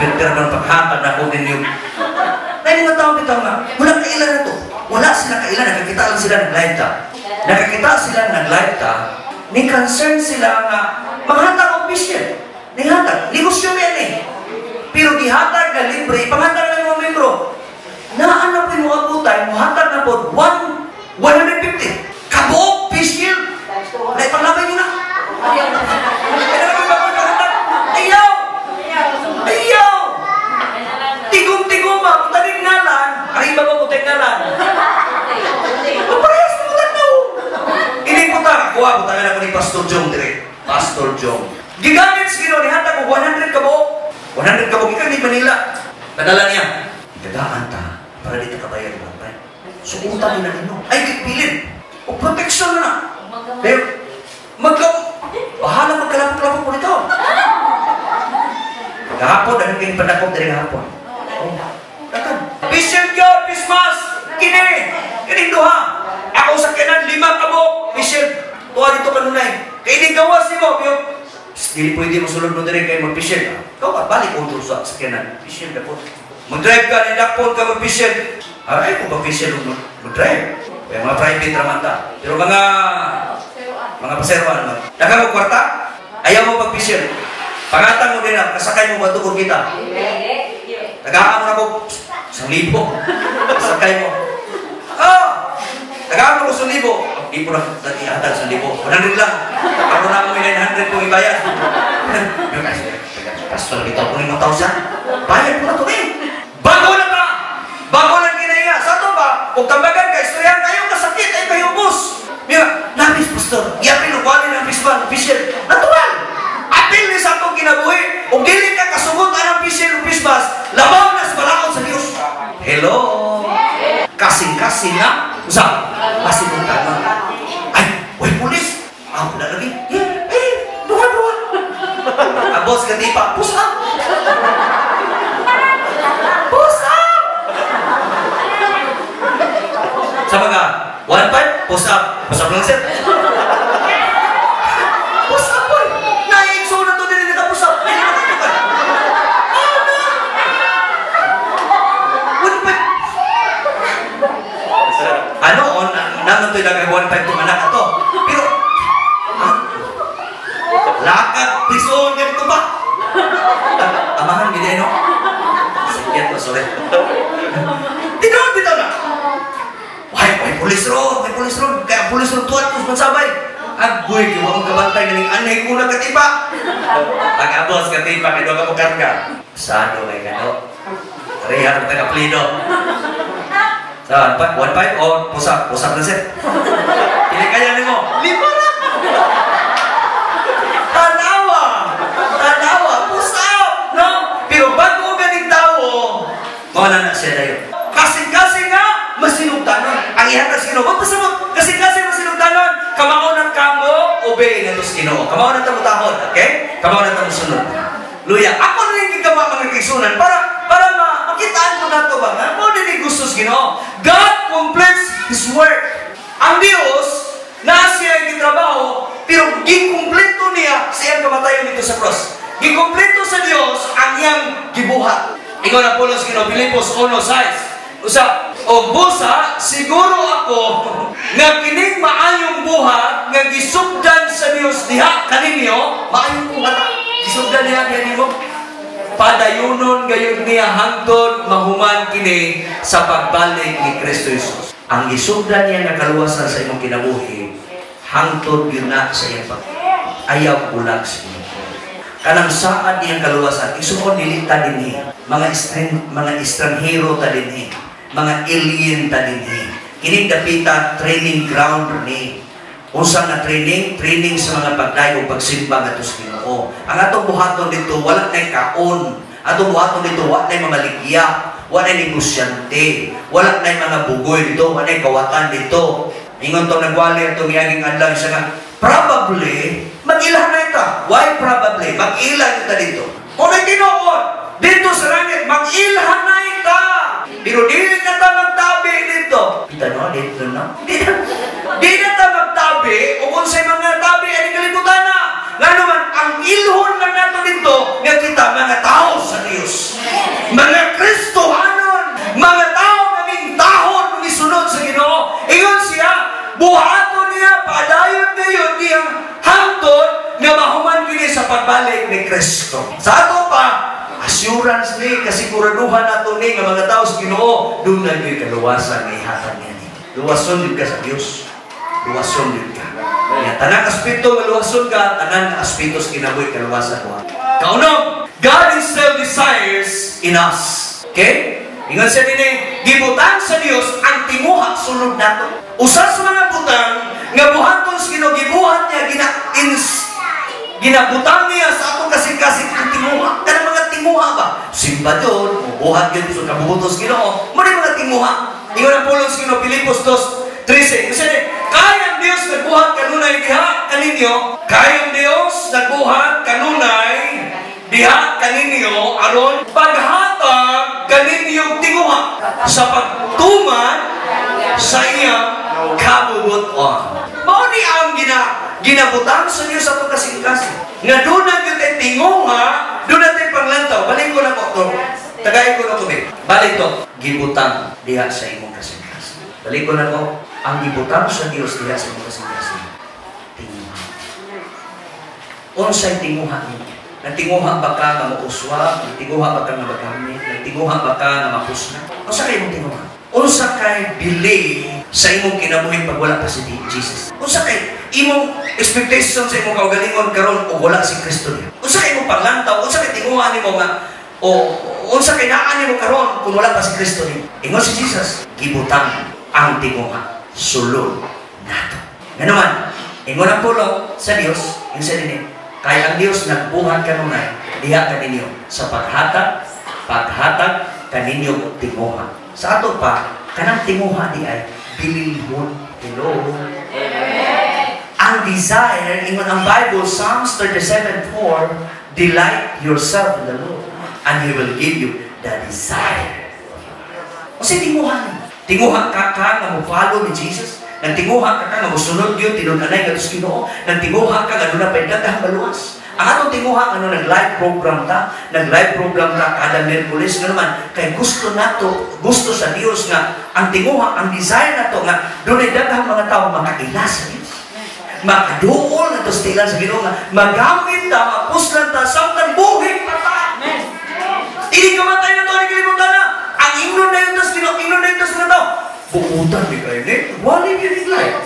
Pero ng paghatag na ko ninyo. May mga tao bitaw nga, wala kailan na to. Wala sila kailan, nakakita lang sila nag-live ta. Nakakita sila nag-live ta, ni concern sila nga, maghatag og face shield. Nihatag, negosyo yan eh. Pero gihatag na libre, panghatag na mga membro. Naan na po yung mga butay, muhatag na po, 150. Kabuok face shield. Na ipanglabay nyo na. Kaya na kami bago panghatag. Ayaw! Ayaw! Tigong-tigong ma, putaning ngalan. Ang iba ba putay ngalan? Parehas na putang na. Ini putang, kuha, putangan ako ni Pastor Jong dire. Pastor Jong. Gigamit sa Ginoo, nihatag ko 100 kabuok. 100 kabuok, ikaw ni Manila. Padala niya. Tagaan ta, para dito ka bayad mo. Suutan nila ninyo. Ay, gipilin. O protection na na. Pero, bahala magkalapok-lapok mo nito. Gahapon, dahil kayo panakop dari gahapon. Oh, dakan. Vision yun, Christmas! Kini! Kini duha! Ako sa kanan, 5 kabuok. Vision, tuwa dito kanunay. Kaya hindi gawas nimo, pero dili pwede mo sulod mo diri kay mag-vision. Ikaw ka, balik ko sa kanan. Vision na po. Mag-drive ka, nindakpon ka mag-vision. Ay, kung mag-vision, mag-drive. Kaya mga private raman ta. Pero mga paserwan naman. Daghang mo kwarta, ayaw mo mag-vision. Pangatan mo din na, kasakay mo matukod kita. Tagaan mo na ko, 1,000. Kasakay mo. Ah! Tagaan mo ko 1,000. Di po na ihatag 1,000. 100 lang. Ako na mo 900 kung ibayad. Pastor, dito ako ng 1,000. Bayad mo na ito eh. Bago na ka! Bago lang ginahinga. Sa ito ba? Kung tambagan ka, istoryahan kayo, kasakit, ay kayo ubos. Mira, nabis, pastor. Iapil, ukwalin ang pisman, official. Natural! Apil ni sa atong kinabuhi. Kung dili ka kasugot ang official o pismas, labaw na sa balaod sa Diyos. Hello? Kasing-kasing na. Usa, kasing na. Ay, way pulis. Ako na lagi. Eh, duha-duha. Ang boss katipa, push up. Push up! Sa mga 1.5, push up. Push up lang, sir. Push up, boy. Naigso na to, dili na push up. Dili na katukan. Ah, na! 1.5. Ano, on, naman to'y nagag 1.5 itong anak ato. Pero, lakad, prison, ganito ba? Amahan, gini, no? Sige, to, sorry. Tinoon, bitaw na. Why, pulis ron, may pulis ron. Kaya pulis ron, tuwan ko magsabay. Agoy, kaya akong kabantay, galing anay ko na katipa. Pag-abos, katipa, kaya ka mo karga. Sado, kay kano. Rehan, taga-plido. So, 1.5 o push up na sir. Pili kaya nimo. 5 na. Tanawa! Tanawa! Push up! No? Pero bago ganing tao, mawala na siya dayon. Kasing-kasing nga, masinugtanon. Ang ihatag sa Ginoo, magpasamot. Kasing-kasing masinugtanon. Kamao ng kamo, obey na to sa Ginoo. Kamao ng tamutahon, okay? Kamao ng tamusunod. Luya, ako na rin gigama mga kaigsunan para makitaan ko na ito ba? Nga, mo din gusto sa Ginoo. God completes His work. Ang Diyos, naa siya gitrabaho, pero gikumpleto niya sa iyang kamatayon dito sa cross. Gikumpleto sa Diyos ang iyang gibuhat. Ingon ang pulos Ginoo, Filipos 1:6. Usa, o busa, siguro ako nga kining maayong buhat nga gisugdan sa Dios diha kaninyo, maayong buhat gisugdan niya diha nimo. Padayunon gayud niya hangtod mahuman kini sa pagbalik ni Kristo Jesus. Ang gisugdan niya nga kaluwasan sa imong kinabuhi hangtod gyud na sa iyang pag ayaw bulag sa inyo. Kanang saad niyang kaluwasan, isuon dili ta dinhi, mga estranghero ta dinhi, mga alien ta dinhi. Kining dapita training ground ni. Unsa nga training? Training sa mga pagdayo pagsimba ngadto sa Ginoo. Ang atong buhaton dito wala nay kaon. Atong buhaton dito wala nay mamaligya, wala nay negosyante, wala nay mga bugoy dito, wala nay kawatan dito. Ingon tong nagwali atong miaging adlaw siya nga Probably, mag-ilhan na ita. Why probably? Mag-ilhan ita dito. O tinuod, dito sa langit, mag-ilhan na ita. Pero dili na ta magtabi dito. Kita no, dito no? Di na ta magtabi, o kung sa mga tabi, ani kalibutan na. Nga naman, ang ilhon lang nato dito, nga kita mga tao sa Dios. Mga Kristohanon, mga tao nga mintahon ng isunod sa Ginoo. Ingon siya, buhaton niya, padayon gayon niyang hangtod nga mahuman kini sa pagbalik ni Kristo. Sa ato pa, assurance ni, kasiguraduhan nato ni nga mga tao sa Ginoo, doon na gyud kaluwasan nga ihatag niya ni. Luwason gyud ka sa Dios. Luwason gyud ka. Ya, tanang aspeto nga luwason ka, tanan nga aspeto sa kinabuhi kaluwasan mo. Kaunom, God instilled desires in us. Okay? Ingon siya dinhi, gibutang sa Dios ang tinguha sulod nato. Usa sa mga butang nga buhaton sa Ginoo, gibuhat niya ginabutang niya sa atong kasing-kasing ang tinguha. Kanang mga tinguha ba? Simba yun, buhat yun sa kabubutos Ginoo. Mo mga tinguha. Ingon ang pulong sa Ginoo, Filipos 2:13. Kasi kaya ang Dios nagbuhat kanunay diha kaninyo, kaya ang Dios nagbuhat kanunay diha kaninyo aron paghatag kaninyong tinguha sa pagtuman sa iyang kabubuton. Mao ni ang ginabutang sa Dios sa atong kasing-kasing. Nga doon na gyud tay tinguha, doon na tay panglantaw. Balik ko na po to. Tagay ko na tubig. Balik to, gibutang diha sa imong kasing-kasing. Balik ko na ko, ang gibutang sa Dios diha sa imong kasing-kasing. Tinguha. Unsay tinguha ninyo? Nagtinguha ba ka nga mauswag? Nagtinguha ba ka nga magamit? Nagtinguha ba ka nga mapusna? Unsa kay imong tinguha? Unsa kay believe sa imong kinabuhi pag wala pa si Jesus? Unsa kay imong expectation sa imong kaugalingon karon og wala si Kristo niya? Unsa kay imong paglantaw? Unsa kay tinguha nimo nga o unsa kay naa nimo karon kung wala pa si Kristo niya? Ingon si Jesus, gibutang ang tinguha sulod nato. Ngano man, ingon ang pulong sa Dios, ingon sa dinhi, kay ang Dios nagbuhat kanunay diha kaninyo sa paghatag, paghatag kaninyo tinguha. Sa ato pa, kanang tinguha di ay bililhon. Hello. Amen. Ang desire, ingon ang Bible, Psalms 37:4, "Delight yourself in the Lord, and He will give you the desire." Kasi tinguha niyo. Tinguha ka ka nga mo follow ni Jesus. Nagtinguha ka ka nga mosunod gyud tinud-anay ngadto sa Ginoo. Nagtinguha ka nga duna pay daghang maluwas. Ang atong tinguha ano nag-live program ta kada Miyerkules, nga naman kay gusto nato, gusto sa Dios nga ang tinguha, ang desire nato nga dunay daghang mga tawo makaila sa Dios. Makaduol na to sa tilan sa Ginoo nga magamit ta, mapuslan ta samtang buhi pa ta. Hindi ka matay na to ni kalibutan na. Ang ingnon na yun tas Ginoo, ingnon na yun tas mga tao. Buutan di kayo ni. Wala yun yung life.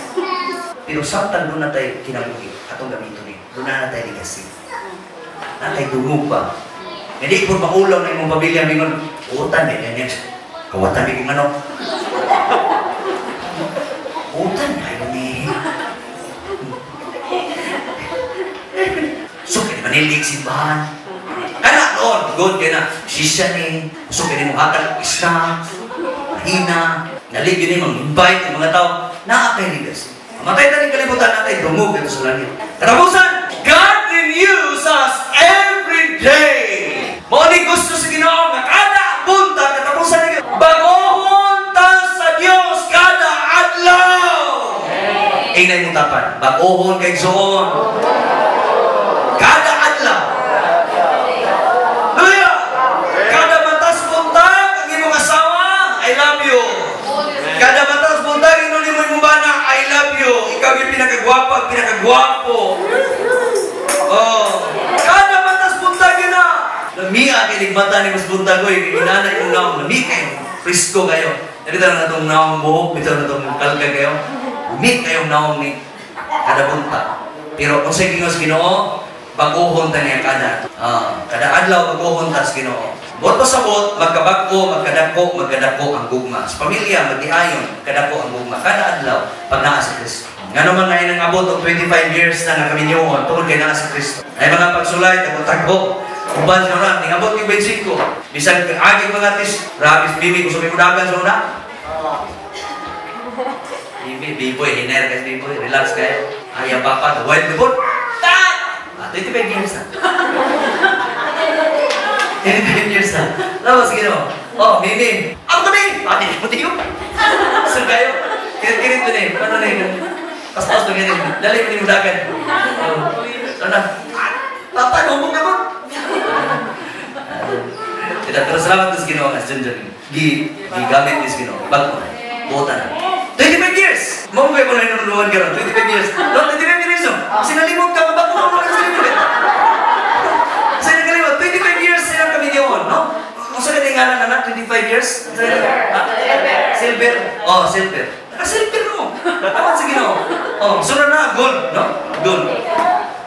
Pero samtang doon na tayo kinabuhi, atong gamiton ni, doon na tayo legacy. Natay dungog ba? Hindi po maulaw na imong pamilya, mingon, utan di kayo niya. Kawatan di kong ano. Utan kayo ni. So, kaya manilig simbahan. Kana noon, good kaya na. Sisya ni, so kaya mo hatag isna, mahina, nalig yun yung invite ng mga tao, naa kay legacy. Matay taning kalibutan natin, dungog ito sa langit. Katapusan, God renews us every day. Mao ni gusto sa Ginoo nga kada buntag katapusan ni bagohon ta sa Dios kada adlaw. Ingay mong tapan, bagohon kay igsoon. Kada adlaw. Hallelujah! Kada matas buntag ang imong asawa, I love you. Kada matas buntag ingon nimo imong bana, I love you. Ikaw yung pinakagwapa, pinakagwapo. Oh. Kada matas buntag yun na. Lamia kay mata ni mas buntag oy, kay inana imong naong lami kayo. Presko kayo. Dito na natong naong buhok, dito na natong kalga kayo. Lami kayong naong ni kada buntag. Pero kung sa Ginoo sa Ginoo, baguhon ta niya kada. Kada adlaw baguhon ta sa Ginoo. Bot pa sa bot, magkabag-o, magkadako, magkadako ang gugma. Sa pamilya, magdiayon, kadako ang gugma. Kada adlaw, pag naa si Kristo. Nga naman ngayon ang abot og 25 years na nga kami niyoon, tungod kay naa si Kristo. Ay mga pagsulay, tagbo-tagbo. Uban sa una, ningabot yung 25. Bisan aging mga tis, rabis bibi, gusto may mudagan sa una. Bibi, biboy, hiner kasi biboy, relax kayo. Ay, ang papa, the wild before. Ta! 25 years na. 25 years na. Tapos, Ginoo. Oh, Mimi. Ako kami! Ate, puti yun. So, kayo, kirit-kirit mo na eh. Ano na yun? Paspas mo ganyan. Dali mo ni mudagan. Oh. So na, papa, humog na mo. Kita, pero salamat sa Ginoo nga, Junjun. Gigamit ni Ginoo. Bago. Buota na. 25 years! Mo ko na hinunungan karon 25 years. No, 25 years no. Kasi nalimot ka, bago mo na sa limot. Sa nakalimot, 25 years silang kami niyon, no? Kung sa ngalan na na, 25 years? Silver. Silver. Oh, silver. Naka-silver mo. Tama sa Ginoo. Oh, sunod na, gold, no? Gold.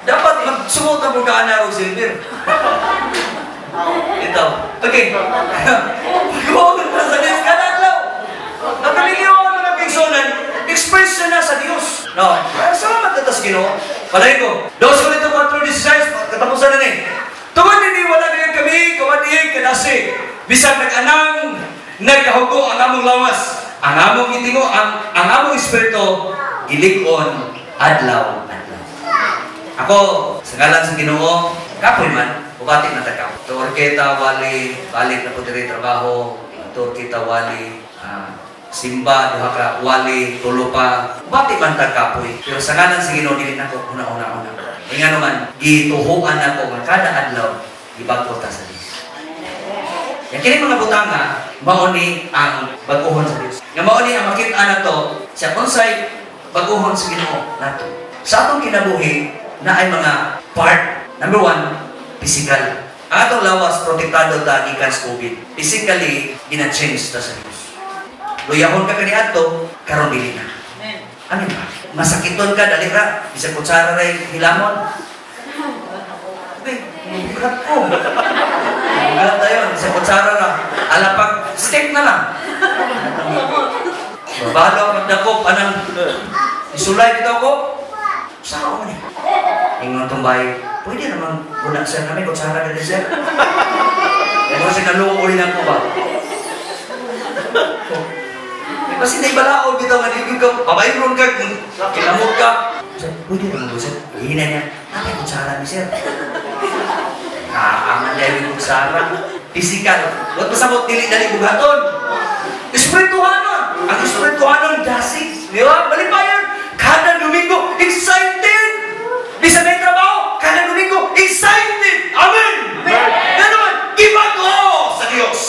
Dapat magsumot ang pagkaan na silver. Ito. Okay. Pag-uunod na sa Diyos, kada adlaw. Ang kamilyon mga kaigsuonan, expression na sa Diyos. No? Kaya salamat na sa Ginoo. Palay ko. 2 Corinto 4:16, katapusan na ni. Tungod nini wala na kami, kawani kadasi. Bisan nag-anang, nagkahugo ang among lawas, ang among itingo, ang among espiritu, gilig-on, adlaw, adlaw. Ako, sa ngalan sa Ginoo, kapoy man, ubati na takaw. Tuor kita wali, balik na po diri trabaho, tuor kita wali, simba, duha ka wali, tulo pa, ubati man ta kapoy. Pero sa ngalan sa Ginoo, dili nako una-una-una. Nga naman, gituhuan ako nga kada adlaw, gibag-o ta sa Dios. Yang kini mga butanga, mao ni ang bag-ohon sa Dios. Nga mao ni ang makita nato sa unsay bag-ohon sa Ginoo nato. Sa atong kinabuhi na ay mga part. Number one, physical. Ang atong lawas protektado ta gikan sa COVID. Physically, gina-change ta sa Dios. Luyahon ka kaniadto, karon dili na. Amin ba? Masakiton ka, dali ra. Bisag kutsara ray hilamon. Okay, bugat ko. Bugat tayo, bisag kutsara ra. Alapag, stick na lang. Babalo, magdakop, anang isulay dito ako. Saan ko ni? Ingon tumbay, pwede naman una sir kami, kutsara na din sir. Kaya kasi naluoy lang ko ba? Kasi naibalaod bitaw nga di ka, pabayron ka, kinamot ka. Sir, pwede naman ko sir. Hihina niya, nakay kutsara ni sir. Kaaman dahil yung kutsara. Physical. Huwag pasabot, dili dali buhaton. Espirituhanon. Ang espirituhanon, dasig. Di ba? Balipayan. Kada Domingo, excited. Bisa na yung trabaho, kada Domingo, excited. Amen! Amen! Naman, gibago sa Diyos.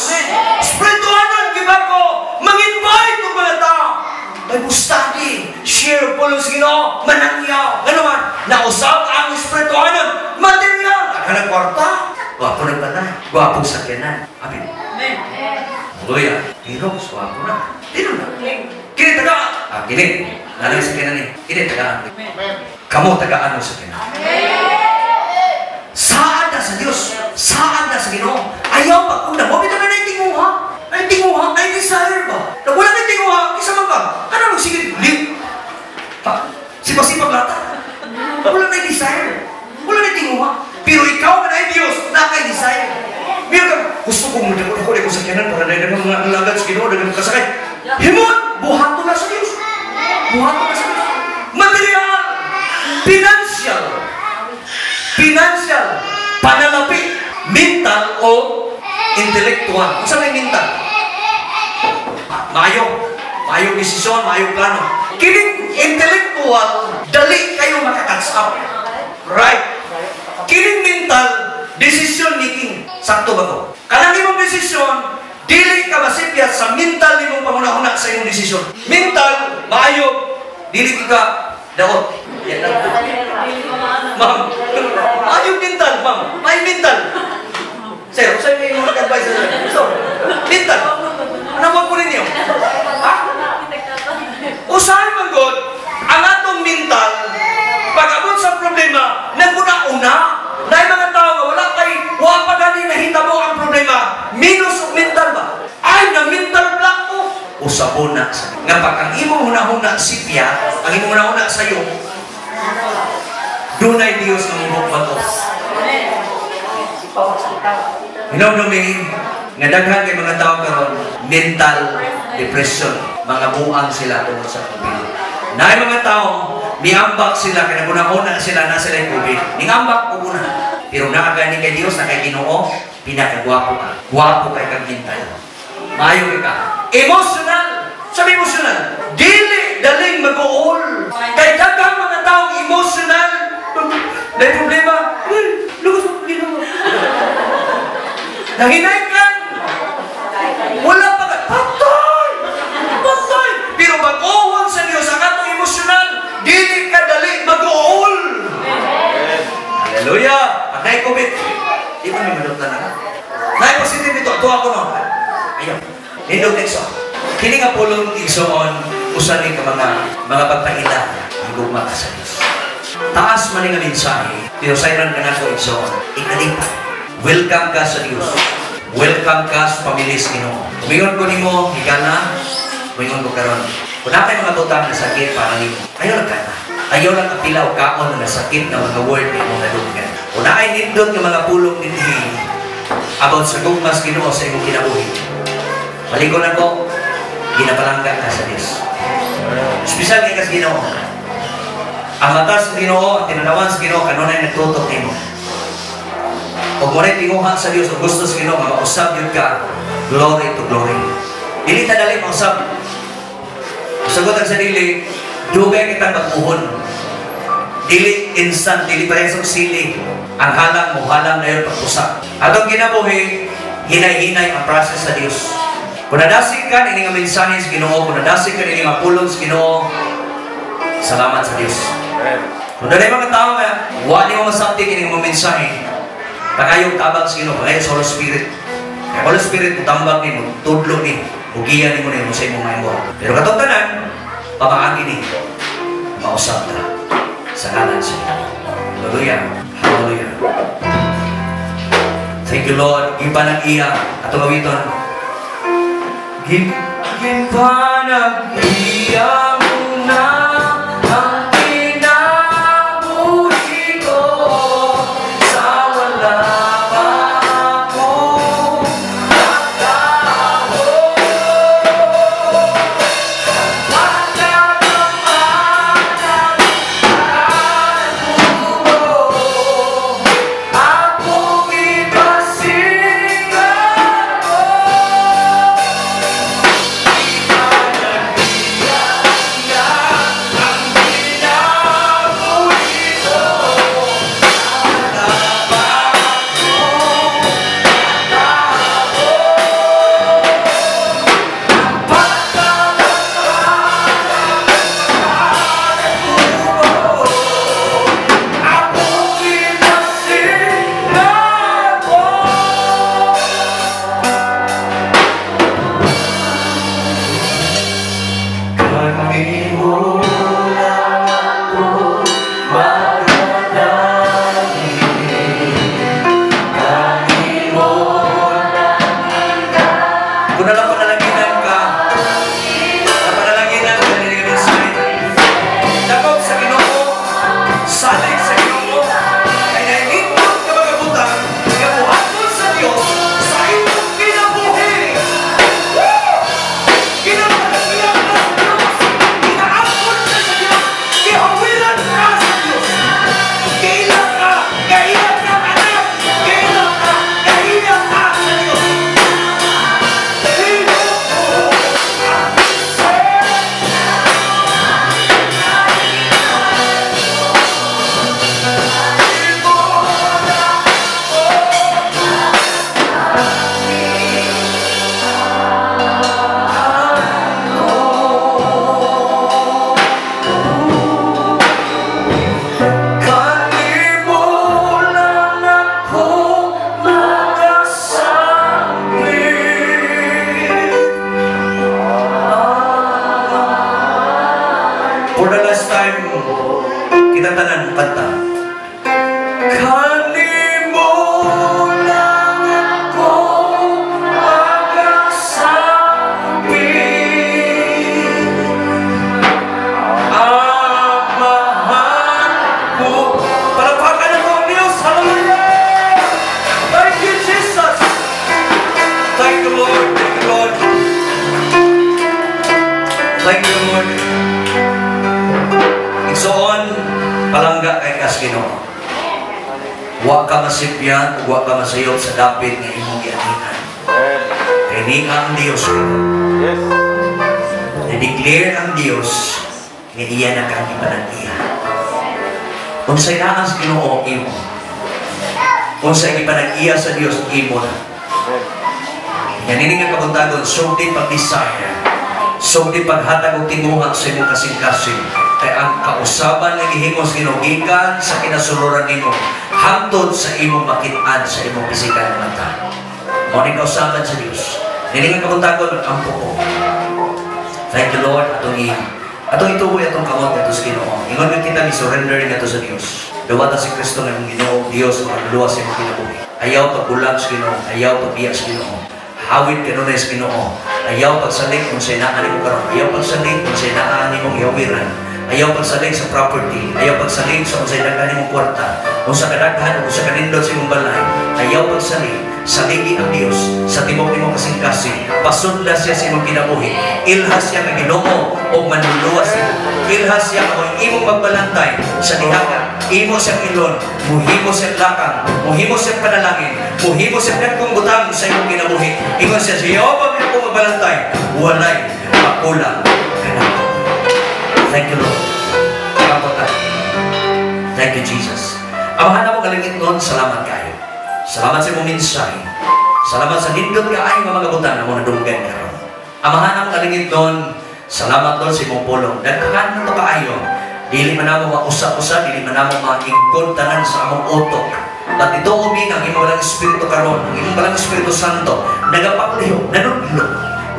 Espirituhanon, gibago. Mag-invite ng mga tao. Bible study, share pulong sa Ginoo, manangyaw. Ano man, nausap ang espirituhanon, material. Ang kwarta, gwapo ng balay, gwapo sa sakyanan. Amen. Hallelujah. Pero, gwapo na. Dino na. Kini taga, kini. Lalo sa sakyanan ni. Kini tagaan. Kamu tagaan mo sa sakyanan. Saan na sa Diyos? Saan na sa Ginoo? Ayaw pag-una. Mo bitaw na naitinguha. Naitinguha, nai-desire ba? Na wala naitinguha, isa man ka. Ano nung sige, live. Ha? Sipag-sipag lata. Wala nai-desire. Wala naitinguha. Pero ikaw nga na Diyos, naka-desire. Meron ka, gusto kong magdakot ako sa sakyanan para dahil ng mga alagad sa Ginoo, dahil kasakay. Himot! Buhato na sa Diyos. Buhato na sa Diyos. Material! Financial! Financial! Panalapi! Mental o intellectual. Kung saan may mental? Maayo. Maayo desisyon, maayo plano. Kining intellectual, dali kayo makakatch up. Right? Kining mental, decision making. Sakto ba ko? Kanang imong desisyon, dili ka masipyat sa mental nimong panghuna-huna sa imong desisyon. Mental, maayo, dili ka daot. Yan lang. Ma'am, maayo mental, ma'am. Maayo mental. Sir, sa'yo may mga advice sir. So, mental. Ano ba po ninyo? Ha? Usahay man God, ang atong mental, pag-abot sa problema, naguna-una, dahil mga tao nga wala kay, wala pa gani nahitabo ang problema, minus og mental ba? Ay, na mental block ko. Usabon na. Nga pag ang imong huna-huna sipya, ang imong huna-huna sa'yo, dunay Diyos nga mubok bato. Hinumdumi, nga daghan kay mga tao karon mental depression, mga buang sila tungod sa COVID. Naay mga tao Miambak sila, kaya naguna-una sila na sila yung COVID. Ningambak ko una. Pero naa gani kay Dios, na kay Ginoo, pinakagwapo ka. Gwapo kay kang hintay. Maayo kay ka. Emotional! Sabi emotional, dili daling mag-uol. Kay daghang mga taong emotional, may problema, uy, lugos mo Ginoo. Nahinay ka. Wala pa ka. Patay! Patay! Pero mag-uol sa Diyos, ang atong emotional, dili ka dali mag-uol. Hallelujah! Pag naay-COVID, di ba may madot na na? Naay-positive ito, tuwa ko no. Ayaw. Nindot igsoon. Kini nga pulong igsoon, usa ni ka mga pagpaila, ang gugma ka sa Diyos. Taas man nga mensahe, pero sayran ka nako igsoon, ikalipat. Welcome ka sa Diyos. Welcome ka sa pamilya sa Ginoo. Umingon ko nimo, higala, umingon ko karon. Kung naa kay mga butang na sakit para nimo, ayaw lang ka. Ayaw lang kapila o kaon na sakit na mga word ni imong nadunggan. Kung naay nindot nga mga pulong dinhi about sa gugma sa Ginoo sa imong kinabuhi, balikon ako, ginapalangga ka sa Diyos. Espesyal kay ka sa Ginoo. Ang mata sa Ginoo, ang tinanawan sa Ginoo, kanunay nagtutok nimo. Kung mo rin tinguha sa Diyos, o gusto sa Ginoo, nga mausab yun ka, glory to glory. Dili ta dali mausab. Sagot ang sa dili, dugay kitang mag-uhon. Dili instant, dili parehas og sili. Ang halang mo, halang na yun pagpusa. Atong kinabuhi, hinay-hinay ang process sa Diyos. Kung nadasig ka, ini nga mensahe sa Ginoo, kung nadasig ka, ini nga pulong sa Ginoo, salamat sa Diyos. Kung dunay mga tao nga, wa nimo masabti kini nga mensahe, pangayong tabang sa Ginoo, pangayo sa Holy Spirit. Kaya Holy Spirit, mutambag nimo, tudlo ni, mugiya nimo nimo sa imong maimong. Pero katong tanan, pamaagi ni, mausap ta sa ngalan sa Ginoo. Hallelujah. Hallelujah. Thank you, Lord. Gipanag-iya atong awiton. Gipanag-iya mo na ang kinabuhi ko sa wala pa akong natawo. Akong ipasigaw ko. Kung nalang panalanginan ka, napanalanginan ka nila ng Spirit. Dakop sa Ginoo, salig sa Ginoo, kay nainindot ka mga butang, nga buhaton sa Dios sa imong kinabuhi. Woo! Ginapanalanginan ka sa Dios, ginaangkon ka sa Dios, gihawiran ka sa Dios. Kaila ka, kaila ka anak, kaila ka, kaila ka sa Dios. Kalimulan ako magasakit. For the last time, kita tanan kanta. Kalimulan ako magasakit. Ang mahal ko. Palakpakan na po ang Diyos. Hallelujah! Thank you, Jesus! Thank you, Lord. Thank you, Lord. Thank you, Lord. Igsoon, Palangga kay kas Ginoo. Wa ka masipyan, ug wa ka masayop sa dapit nga imong gianihan. Amen. Kay ni ang Dios. Na-declare ang Dios nga iya na kang gipanag-iya. Unsay naa sa Ginoo, imo. Unsay gipanag-iya sa Dios, imo na. Amen. Yan ini nga kabuntagon, sugdi pag-desire. Sugdi paghatag og tinguha sa imong kasing-kasing. Kay ang kausaban nga gihimo sa Ginoo gikan sa kinasuloran nimo hangtod sa imong makit-an sa imong pisikal nga mata. Mao ni kausaban sa Dios. Nini nga kabuntagon, ampo ko. Thank you, Lord, atong ituboy atong kamot ngadto sa Ginoo. Ingon nga kita ni surrender ngadto sa Dios. Dawata si Kristo nga imong Ginoo, Dios nga magluluwas sa imong kinabuhi. Ayaw pagbulag sa Ginoo, ayaw pagbiya sa Ginoo. Hawid kanunay sa Ginoo. Ayaw pagsalig kung sa naa nimo karon. Ayaw pagsalig kung sa naa nimong gihawiran. Ayaw pagsalig sa property. Ayaw pagsalig sa unsay daghan nimong kwarta. Unsa kadaghan, unsa kanindot sa imong balay. Ayaw pagsalig. Saligi ang Dios sa tibok nimong kasing-kasing. Pasudla siya sa imong kinabuhi. Ilha siya nga Ginoo o manluluwas nimo. Ilha siya nga mo'y imong magbalantay sa diha nga imo siyang ilon, muhimo siyang lakang, muhimo siyang panalangin, muhimo siyang dagkong butang sa imong kinabuhi. Ingon siya, si Jehovah ang akong magbalantay, walay makulang kanako. Thank you, Lord. Kamot tayo. Thank you, Jesus. Amahan namo nga langitnon, salamat kayo. Salamat sa imong mensahe. Salamat sa nindot kaayo nga mga butang nga among nadunggan karon. Amahan namo nga langitnon, salamat, Lord, sa imong pulong. Daghan na to kaayo. Dili man namo mausa-usa, dili man namo maingkod tanan sa among utok. But ito umi ang imong balang Espiritu karon, ang imong balang Espiritu Santo, nagapaklihok, nanudlo.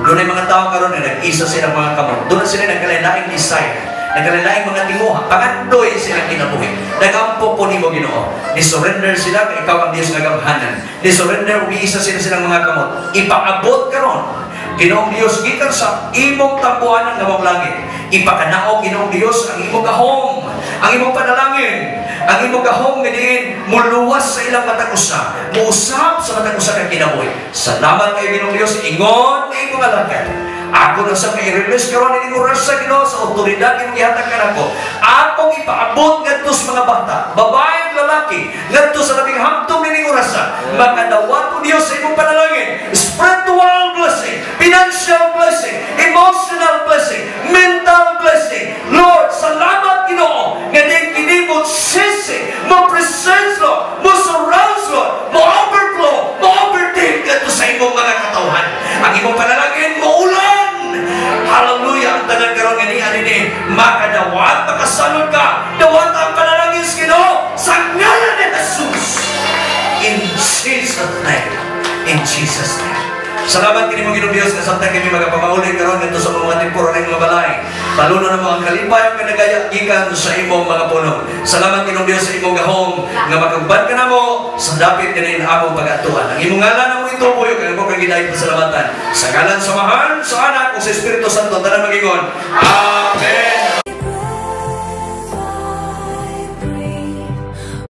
Doon ay mga tao karon nga nag-isa silang mga kamot. Doon sila nagkalain-laing desire. Nagkalain mga tinguha, pangandoy silang kinabuhi. Nagampo ko nimo, Ginoo. Ni-surrender sila kay ikaw ang Dios nga gamhanan. Ni-surrender, umiisa sila silang mga kamot. Ipaabot karon, Ginoong Dios, gikan sa imong tambuhanan nga mong langit. Ipakanaog, Ginoong Dios, ang imong gahom, ang imong panalangin, ang imong gahom nga diin muluwas sa ilang matag usa, muusab sa matag usa ka kinabuhi. Salamat kay Ginoong Dios, ingon nga imong alagad. Ako na sa i-release karon ining oras sa Ginoo sa otoridad imong gihatag kanako. Akong ipaabot ngadto sa mga bata, babae ug lalaki, ngadto sa labing hamtong nining orasa, makadawat o Dios sa imong panalangin, spiritual blessing, financial blessing, emotional blessing, mental blessing. Lord, salamat, Ginoo nga din kini mo sisi, mo presence, Lord, mo surrounds, Lord, mo overflow, mo overtake ngadto sa imong mga katawhan. Ang imong panalangin mo ulan. Hallelujah! Ang tanan karon nga niya nini makadawat, makasalod ka. Dawat ang panalangin sa Ginoo sa ngalan ni Jesus. In Jesus' name. In Jesus' name. Salamat kini mo, Ginoong Dios, nga samtang kami magapamauli karon ngadto sa mga temporaryong mga balay. Paluno na mo ang kalipay ug kanagaya gikan sa imong mga pulong. Salamat, Ginoong Dios, sa imong gahom nga makauban ka namo sa dapit kanin among pag-atuan. Ang imong ngalan among ituboy ug ang imong kagidayong pasalamatan. Sa ngalan sa Amahan, sa Anak ug sa Espiritu Santo, tanan magingon. Amen.